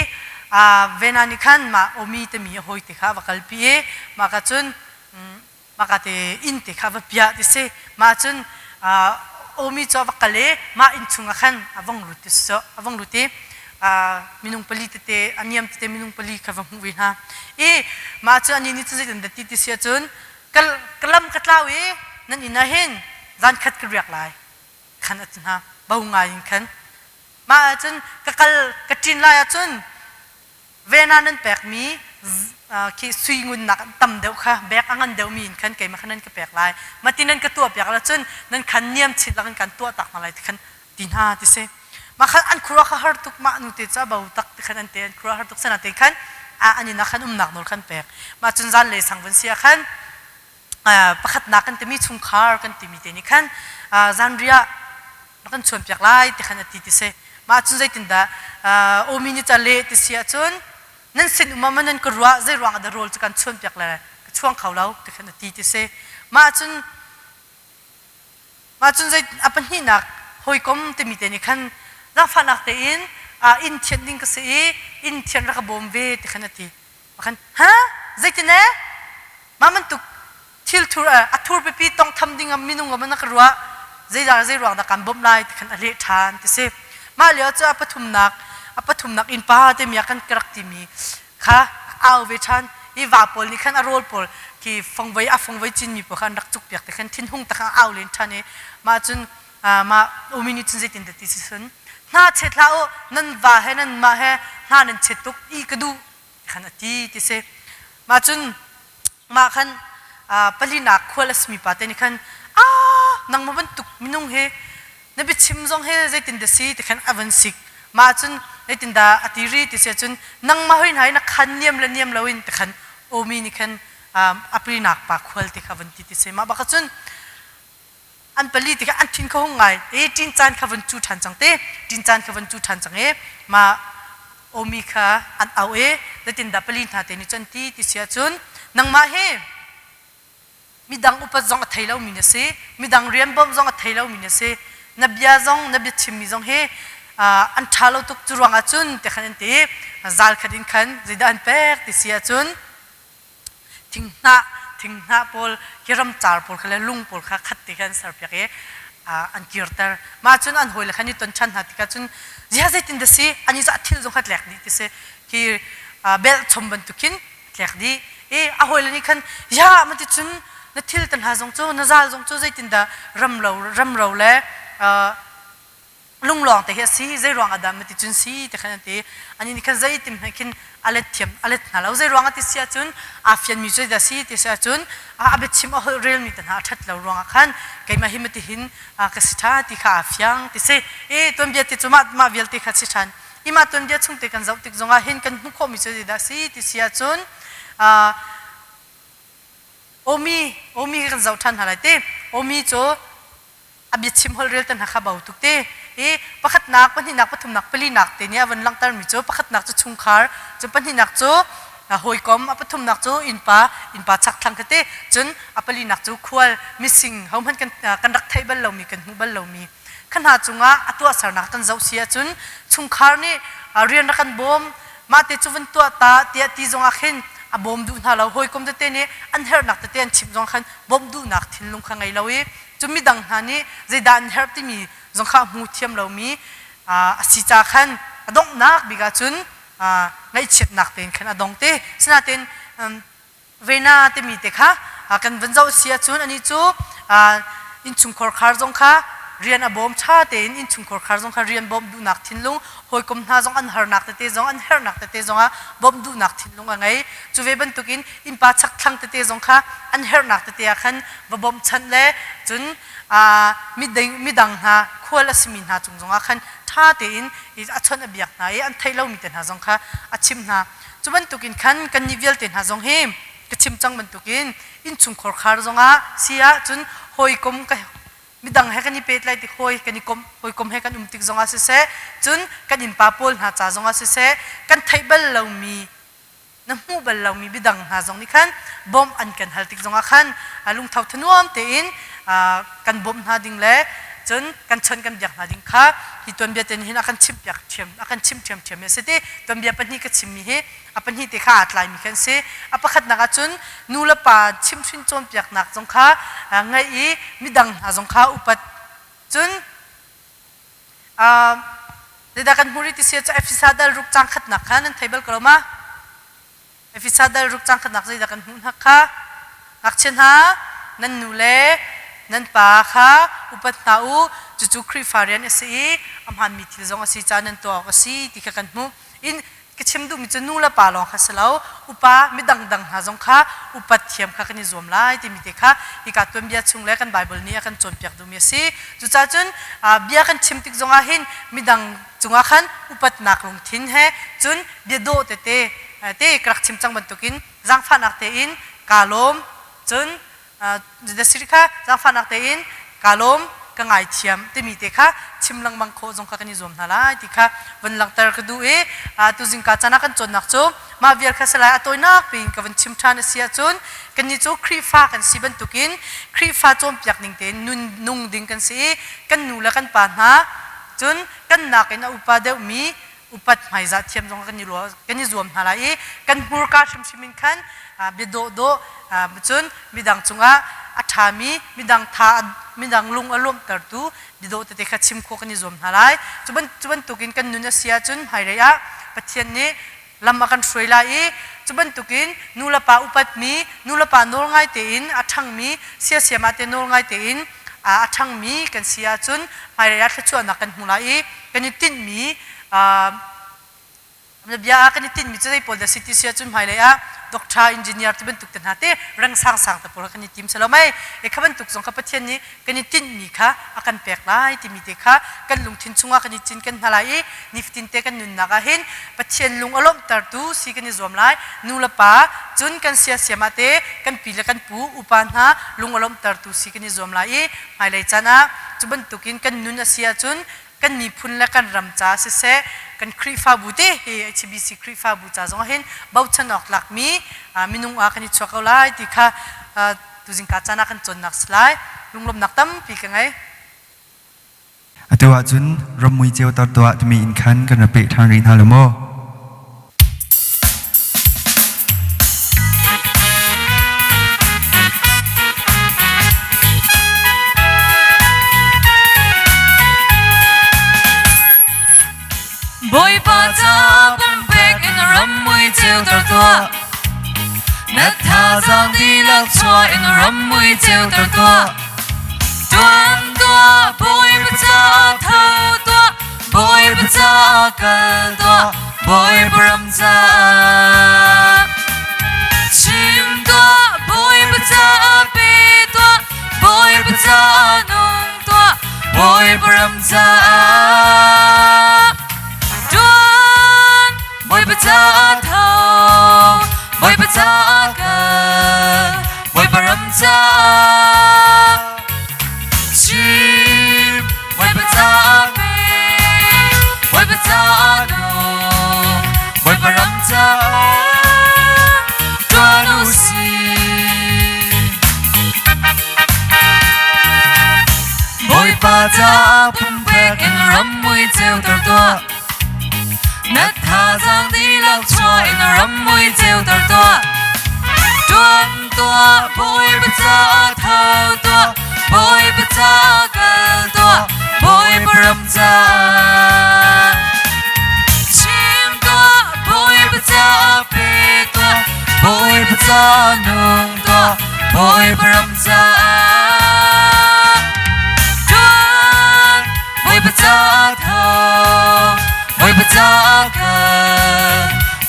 Vena nih khan mah omi timi a hawi te kha va kalpi i mah ka cun mah ka te inn te kha va piah ti si. Mah cun omi cu a va kal i mah inn chungah khan a vong lut ti si a vong lut i minung pali tete a niam tete minung pali kha va hmuh ve hna i mah cu ani nih cun zeitin dah ti ti si ahcun ka lam ka tlau i nan inn ah hin zan khat ka riak lai khan a ti hna bo ngai in khan. Mah ahcun ka kal ka ṭin lai ahcun Vena nan pekmi khi sui ngun nak tam deuh kha bek a ngan deuhmi in khan keimah khan nan ka pek lai mati nan ka tuah piak ahcun nan khan niam chin lakin kan tuah tak hna lai ti khan ti hna ti si. Mah khan an khua kha har tuk mah nu te cu a bo tak ti khan an te an khua har tuk sana te khan an inn ah khan umnak nawl khan pek. Mah cun zan le sang vun si ah khan pakhatnak kan timi chungkhar kan timi te nih khan zanriah na kan chuan piak lai ti khan a ti ti si. Mah cun zeitindah omi ni ca le ti si ahcun nan sin um ah nan ka ruah zei ruang ah dah rawl cu kan chuan piak le ka chuang kho lo ti khan a ti ti si. Mah cun mah cun zei a pahnihnak hawikom timi te nih khan zaangfahnak tein inn thianh ding ka si i inn thianh rak ka bawm ve ti khan a ti. Khan ha zeitin e mah bantuk thil thur a thur pipi tongtham ding ah minung ah na ka ruah zeidah zei ruang dah kan bawmh lai ti khan a leh ṭhan ti si. Mah lio cu a pathumnak a pathumnak innpa te mi ah kan rak timi kha au ve ṭhan i va pawl nih khan a rawl pawl khi fongvei a fongvei cinmi pawl kha an rak cuk piak te khan thinhung tak au len ṭhan i mah cun mah umi nih cun zeitin dah ti si sun hna chet hlah u nan va he nan mah he hna nan chet tuk i ka duh khan a ti ti si. Mah cun mah khan palinak khual a simi pa te nih khan a nangmah bantuk minung hi na biachim zong hi zeitin dah si ti khan a van sik. Mah cun zeitin dah a ti ri ti si ahcun nangmah hoi hna hi na khan niam le niam loin ti khan omi nih khan a palinak pa khual ti kha van ti ti si. Mah bak cun an pali tikah an thin kha hung ngai e ṭin caan kha van cu ṭhan cang te ṭin caan kha van cu ṭhan cang e ma omi kha an au e zeitindah pali hna te nih cun ti ti si ahcun nangmah hi midang upat zong a thei lomi na si, midang rian bawmh zong a thei lomi na si, na bia zong na biachimmi zong hi an ṭha lo tuk. Cu ruangah cun ti khan an ti zal khat in khan zeidah an pek ti si ahcun thinghnah thinghnah pawl khi ramcar pawl kha le lung pawl kha khat te khan serpiak i an kirter. Mah cun an hawile khan i ton ṭhan hna tikah cun zia zeitin dah si ani cu a thil zong kha tlek dih ti si khi belh chom bantuk khin tlek dih i a hawile nih khan ya ma ti cun na thil te hna zong cu na zal zong cu zeitin dah ram lo ram ro le. Lunglawng te hi a si, zei ruang ah dah mati cun si ti khan an ti. Ani nih khan zeitim hmanh khin a let thiam a let hna lo. Zei ruang ah ti si ahcun aa fianmi cu zeidah si ti si ahcun a biachim a holh relmi te hna a ṭhat lo ruangah khan keimah hi mati hin ka si ṭha ti kha aa fiang ti si. I tuanbia te cu mah mah vialte kha si ṭhan. I mah tuanbia chung te kan zoh tik zongah hin kan hmuh khawhmi cu zeidah si ti si ahcun Omi Omi kan zoh ṭhan hna lai ti. Omi cu a biachim holhrel te hna kha bo tuk ti i pakhatnak pahnihnak pathumnak palinak te nih a van langhtermi cu pakhatnak cu chungkhar cun pahnihnak cu hawikom a pathumnak cu innpa innpa chakthlang kha ti cun a palinak cu khual mising hohmanh kan kan rak theih bal lomi kan hmuh bal lomi kha hna cungah a tuahsernak kan zoh si ahcun chungkhar nih rian rak kan bawm mah te cu van tuah ta tiah ti zongah khin a bawm duh hna lo hawikom tete nih an herhnak tete an chimh zong khan bawmh duhnak thinlung kha ngei lo i cu midang hna nih zeidah an herh timi zong kha a hmu thiam lomi a si ca khan a donghnak bik ahcun ngaihchiatnak tein khan a dong te. Sinain Vena timi te kha kan van zoh si ahcun anih cu innchungkhar khar zong kha rian a bawm ṭha tein innchungkhar khar zong kha rian bawmh duhnak thinlung hawikom hna zong an harnak tete zong an herhnak tete zong ah bawmh duhnak thinlung a ngei. Cu ve bantukin innpa chakthlang tete zong kha an herhnak tete ah khan va bawmhchanh le cun midang hna khual a simi hna cung zongah khan ṭha tein a chawnh a biak hna i an theih lomi te hna zong kha a chimh hna. Cu bantukin khan kannih vialte hna zong hi ka chim cang bantukin innchungkhar khar zongah si ah cun hawikom ka midang he kan i pehtlai tik hawi kan i komh hawikom he kan um tik zongah siseh cun kan innpa pawl hna ca zongah siseh kan theih bal lomi na hmuh bal lomi midang hna zong nih khan bawmh an kan hal tik zongah khan lungtho thanuam tein kan bawmh hna ding le cun kan chawnh kan biak hna ding kha hi tuanbia te nih hin a kan chimhpiak ṭhiam a kan chimh ṭhiamṭhiam mi a si ti tuanbia pahnih ka chimmi hi a pahnih te kha aa tlaimi khan si. A pakhatnak ah cun nu le pa chimhhrin cawnpiaknak zong kha ngaih i midang hna zong kha upat cun zeidah kan hmuh rih ti si cu Efesa dal ruk cang khatnak kha nan thei bal ko lo ma? Efesa dal ruk cang khatnak zeidah kan hmuh hna kha? Ngakchia hna nan nu le nan pa kha upat hna u cucu Khrihfa rian a si i a hmaanmi thil zong a si caah nan tuah awk a si ti kha kan hmuh. In ka chim duhmi cu nu le pa lawng kha si lo upa midang dang hna zong kha upat thiam kha kan i zuam lai timi te kha hika tuanbia chung le kan Bible nih a kan cawnpiak duhmi a si. Cucaah cun bia kan chim tik zongah hin midang cungah khan upatnak lungthin he cun bia dawh tete te ka rak chim cang bantukin zaangfahnak tein kaa lawm cun Siri kha zaangfahnak tein kaa lawm ka ngaithiam timi te kha chim lengmang khawh zong kha kan i zuam hna lai ti kha vun langhter ka duh i tu zingka caan ah kan cawnnak cu mah vial kha si lai. A tawinak piin ka vun chim ṭhan a si ahcun kannih cu Khrihfa kan si bantukin Khrihfa cawnpiak ning tein nun nung ding kan si i kan nu le kan pa hna cun kan nakin a upa deuhmi upat hmaizah thiam zong kan i kan i zuam hna lai i kan hmurka hrimhrim in khan bia dawhdawh cun midang cungah a ṭhami midang tha midang lung a lawmhtertu biadawh tete kha chim khawh kan i zuam hna lai. Cu bantukin kan nun a si ahcun hmailei ah Pathian nih lam a kan hruai lai i cu bantukin nu le pa upatmi nu le pa nawl ngai tein a ṭhangmi siasiam ah te nawl ngai tein a ṭhangmi kan si ahcun hmailei ah thluachuahnak kan hmu lai i kan i tinhmi bia ah kan i tinhmi cu zei pawl dah si ti si ahcun hmailei ah doctor engineer ti bantuk te hna te reng sangsang te pawl kan i tim selo mei e kha bantuk zong kha Pathian nih kan i tinhmi kha a kan pek lai timi te kha kan lungthin chungah kan i cinken hna lai i nifatin te kan nunnak ah hin Pathian lung a lawmhtertu si kan i zuam lai. Nu le pa cun kan siasiam ah te kan pi le kan pu upa hna lung a lawmhtertu si kan i zuam lai i hmailei caan ah cu bantukin kan nun a si ahcun kan miphun le kan ram ca siseh kan Khrihfabu te hi HBC Khrihfabu ca zong ah hin bochan awk tlakmi minung ah kan i chuak ko lai ti kha tuzingka caan ah kan cawnnak si lai. Lunglawmhnak tampi ka ngei. Atu ahcun rammui ceuter tuah timi in khan kan ra peh ṭhan rih hna lo maw? Bawipa ca pumpek in rammui ceuter tuah. Na thazaang dihlak chuah in rammui ceuter tuah. Tuan tuah, Bawipa ca tho tuah. Bawipa caah kal tuah, Bawipa ram caah. Chim tuah, Bawipa caah pe tuah, Bawipa caah nung tuah, Bawipa ram caah. Tuan, Bawipa caah tho, Bawipa caah kal, Bawipa ram caah. Chim, Bawipa caah pe, Bawipa caah nung, Bawipa ram caah ṭuan u sih. Bawipa caah pumpek in ram mui ceuter tuah. Na thazaang dihlak chuah in ram mui ceuter tuah. Ṭuan tuah, Bawipa caah tho tuah, Bawipa caah kal tuah, Bawipa ram caah. Chim tuah, Bawipa caah pe tuah, Bawipa caah nung tuah, Bawipa ram caah. Ṭuan, Bawipa caah tho, Bawipa caah kal,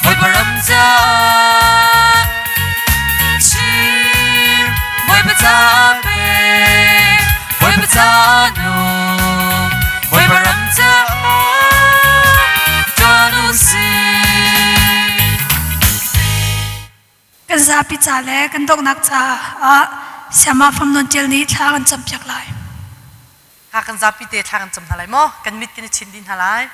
Bawipa ram caah. Chim, Bawipa caah pe, Bawipa caah nung, Bawipa ram caah ṭuan u sih. Kan zapi ca le kan donghnak caah Siama Fam Nawn Ṭial nih thla kan campiak lai. Kha kan zapi te thla kan cam hna lai maw? Kan mit kan i chin dih hna lai.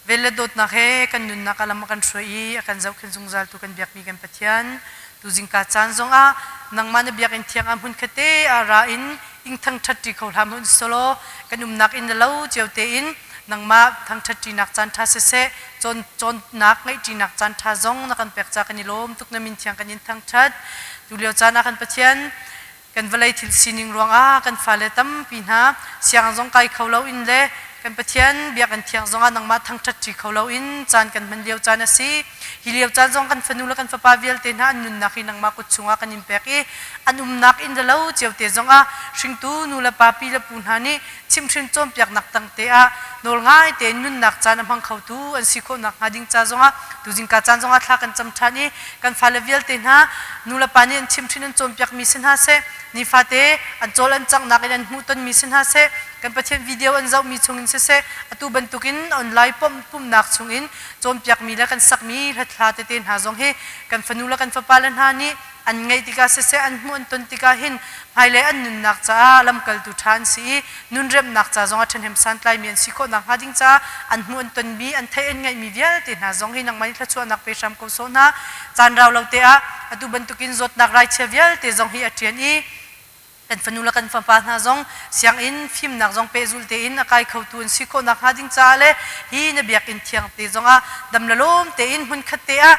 Vel le dawtnak he kan nunnak a lam a kan hruai i a kan zohkhenh zungzaltu kan biakmi kan Pathian, tu zingka caan zongah nangmah na biakinn thiang ah hmun khate ah ra in ing thangṭhat ṭi kho hlah hmanh selaw kan umnak inn le lo cio tein nangmah thangṭhat ṭinak caan ṭha siseh, cawn cawnnak ngeih ṭinak caan ṭha zong na kan pek ca kan i lawm tuk na min thiang kan in thangṭhat. Tu lio caan ah kan Pathian kan vawlei thil sining ruangah kan fale tampi hna siang zong kai kho loin le kan Pathian biakinn thiang zongah nangmah thangṭhat ṭi kho loin caan kan hman lio caan a si. Hi lio caan zong kan fanu le kan fapa vialte hna an nunnak hi nangmah kut chungah kan in pek i an umnak inn le lo cio te zongah hringtu nu le pa pi le pu hna nih chimhhrin cawnpiaknak tangte ah nawl ngai tein nunnak caan a hmang khotu an si khawh nakhnga ding ca zongah tuzingka caan zongah thla kan cam ṭhan i kan fale vialte hna nu le pa nih an chimhhrin an cawnpiakmi si hna seh nifate an cawl an canghnak in an hmuhtonmi si hna seh kan Pathian video an zohmi chungin siseh atu bantukin online pumhnak chungin cawnpiakmi le kan sakmi hlatthla tete hna zong hi kan fanu le kan fapa le hna nih an ngeih tikah siseh an hmuh an ton tikah hin hmailei an nunnak caah lamkaltu ṭha an si i nunremnak ca zongah ṭhahnem santlaimi an si khawh nakhnga ding caah an hmuh an tonmi an theih an ngeihmi vialte hna zong hi nangmah nih thluachuahnak pe hram ko sawh hna. Caan rau lo te ah atu bantukin zawtnak raichia vialte zong hi a ṭian i kan fanu le kan fapa hna zong sianginn fimnak zong pehzul tein a kai khotu an si khawh nakhnga ding caah le hi na biakinn thiang te zongah dam le lawm tein hmunkhat te ah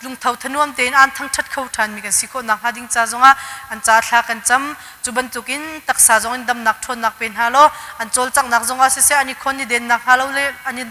lungtho thanuam tein aan thangṭhat kho ṭhanmi kan si khawh nakhnga ding ca zongah an ca thla kan cam. Cu bantukin taksa zong in damnak ṭhawnnak pe hna law an cawlcanghnak zongah siseh an i khon i dennak hnga lo le an i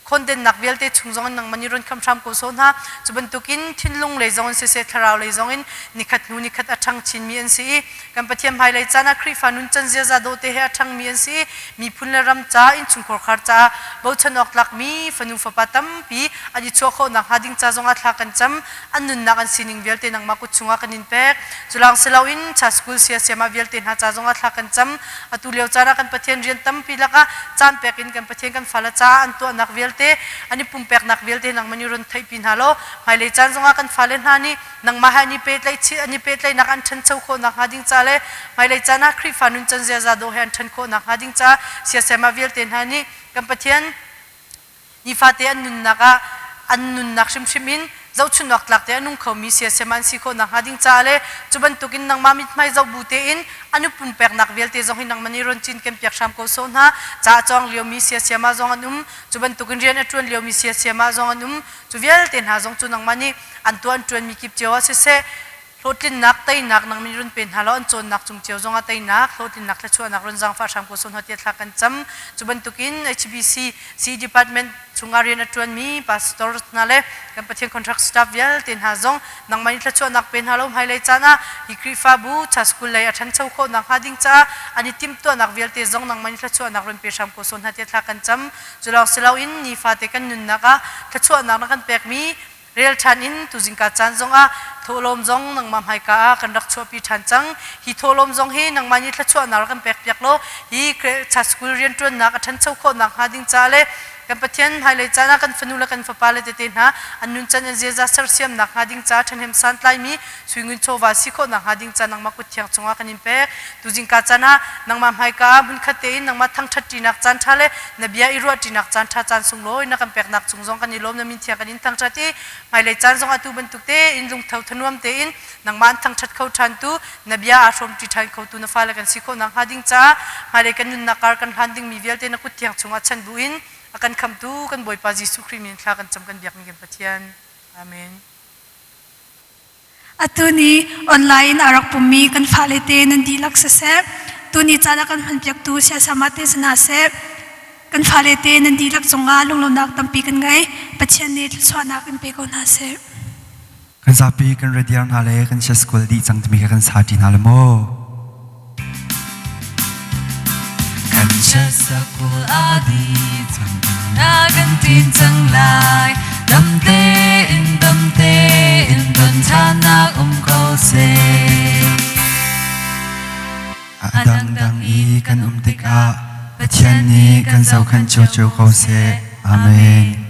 khondennak vialte chung zong in nangmah nih run kham hram ko sawh hna. Cu bantukin thinlung lei zong in siseh thlarau lei zong in nikhat hnu nikhat a ṭhang chinmi an si i kan Pathian hmailei caan ah Khrihfa nuncan ziaza dawhte he a ṭhangmi an si i miphun le ram ca innchungkhar khar caah bochan awk tlakmi fanu fapa tampi an i chuah khawh nakhnga ding ca zongah thla kan cam. An nunnak an sining vialte nangmah kut chungah kan in pek. Culang si loin cha school sia siamah vialte hna ca zongah thla kan cam. Atu lio caan ah kan Pathian rian tampi lakah caan pek in kan Pathian kan fale caah an tuahnak vialte an i pumpeknak vialte nangmah nih run theihpi hna law hmailei caan zongah kan fale hna nih nangmah he an i pehtlaih an i pehtlaihnak an ṭhancho khawh nakhnga ding ca le hmailei caan ah Khrihfa nuncan ziaza dawh he an ṭhan khawh nakhnga ding caah siasem ah vialte hna nih kan Pathian nifate an nunnak ah an nunnak hrimhrim in zohchunh awk tlak te a nung khomi siasem an si khawh nakhnga ding caah le cu bantukin nangmah mithmai zoh bu tein an i pumpeknak vialte zong hi nangmah nih run cinken piak hram ko sawh hna. Ca a cawng liomi siasiam ah zong an um, cu bantukin rian a ṭuan liomi siasiam ah zong an um. Cu vialte hna zong cu nangmah nih an tuah an ṭuanmi kip cio ah siseh, Hlawhtlinnak, teinak nang min run pe hna law an cawnnak cung cio zongah teinak, hlawhtlinnak thluachuahnak run zaangfah hram ko sawh hna tiah thla kan cam. Cu bantukin HBC C department chungah rian a ṭuanmi pastor hna le kan Pathian contract staff vialte hna zong nangmah nih thluachuahnak pe hna lo hmailei caan ah hi Khrihfabu cha school lei a ṭhancho khawh nakhnga ding caah an i timhtuahnak vialte zong nangmah nih thluachuahnak run pe hram ko sawh hna tiah thla kan cam. Cu lawng si loin nifate kan nunnak ah thluachuahnak na kan pekmi Rel ṭhan in tuzingka caan zongah thawhlawm zong nangmah hmaika ah kan rak chuahpi ṭhan cang. Hi thawhlawm zong hi nangmah nih thluachuahnak rak kan pekpiak law hi school rianṭuannak a ṭhancho khawh nakhnga ding caah le kan Pathian hmailei caan ah kan fanu le kan fapa le tete hna an nuncan an ziaza sersiam nakhnga ding caah ṭhahnem santlaimi suingun chawva si khawh nakhnga ding caah nangmah kut thiang chungah kan in pek. Tuzingka caan ah nangmah hmaika ah hmunkhat tein nangmah thangṭhat ṭinak caan ṭha le na bia i ruah ṭinak caan ṭha caan sunglawi na kan peknak cung zong kan i lawm na min thiang kan in thangṭhat i hmailei caan zong atu bantuk tein lungtho thanuam tein nangmah an thangṭhat kho ṭhan tu na bia aa hrawmṭi ṭhan khotu na fale kan si khawh nakhnga ding caah hmailei kan nunnak kar kan hlan dingmi vialte na kut thiang chungah chan buin a kan khamtu kan Bawipa Jesuh Khrih min thla kan cam kan biakmi kan Pathian. Amen. Atu ni online a rak pummi kan fale te nan dihlak siseh, tuni caan a kan hmanpiaktu siasama te si hna seh, kan fale te nan dihlak cungah lunglawmhnak tampi kan ngei. Pathian nih thluachuahnak in pe ko hna seh. Kan zapi kan radiar hna le kan chess school dih cang timi kha kan sa ṭi hna le maw? Kan chess school a dih cang na kan tin cang lai dam tein dam tein don ṭhannak um ko seh. A dangdang i kan um tikah Pathian nih kan zohkhenh ciocio ko seh. Amen.